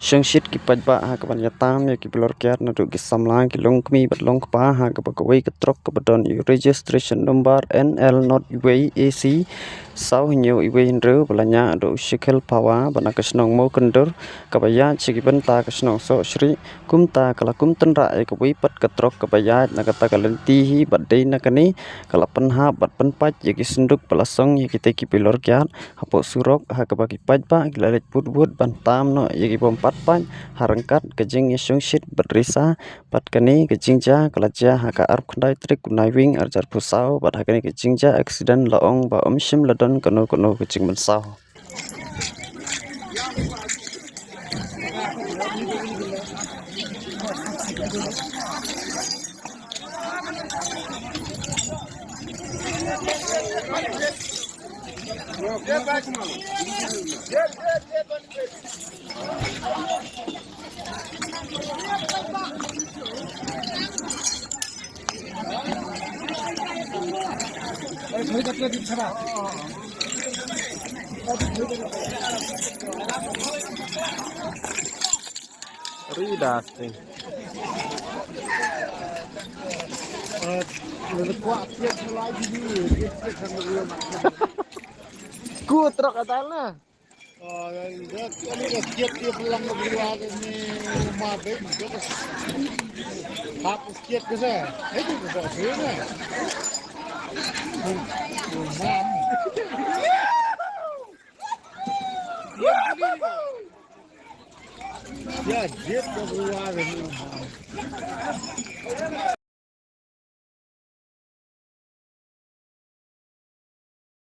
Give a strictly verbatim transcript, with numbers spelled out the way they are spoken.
Shongshit ki paidbah ha kaban ïatam ïa ki bilor kiad naduh ki samla ki longkmie bad longkpa ha kaba kawei ka trok kaba don ïa u registration number N L not wei A C saw hynñiew iwei hynriew ba la ñiah da u Shikhil Phawa ba na ka shnong Mawkyndur kaba ïaid sha ki bynta ka shnong Sohshrieh. Kumta ka la kum tynrah ïa kawei pat ka trok kaba ïaid na kata ka lynti hi bad dei na kane ka la pynhap bad pynpait ïa ki synduk ba la song ïa kitei ki bilor kiad hapoh surok ha kaba ki paidbah ki la leit bud bud ban tam noh ïa ki bym pat pait ha ryngkat ka jingïashongshit bad risa. Bad kane ka jingjia ka la jia ha ka arphew khyndai tarik u Naiwieng arhajar arphew saw bad ha kane ka jingjia accident la ong ba ym shym la don kano kano ka jingmynsaw. Ri da sting. Ku trok atal na.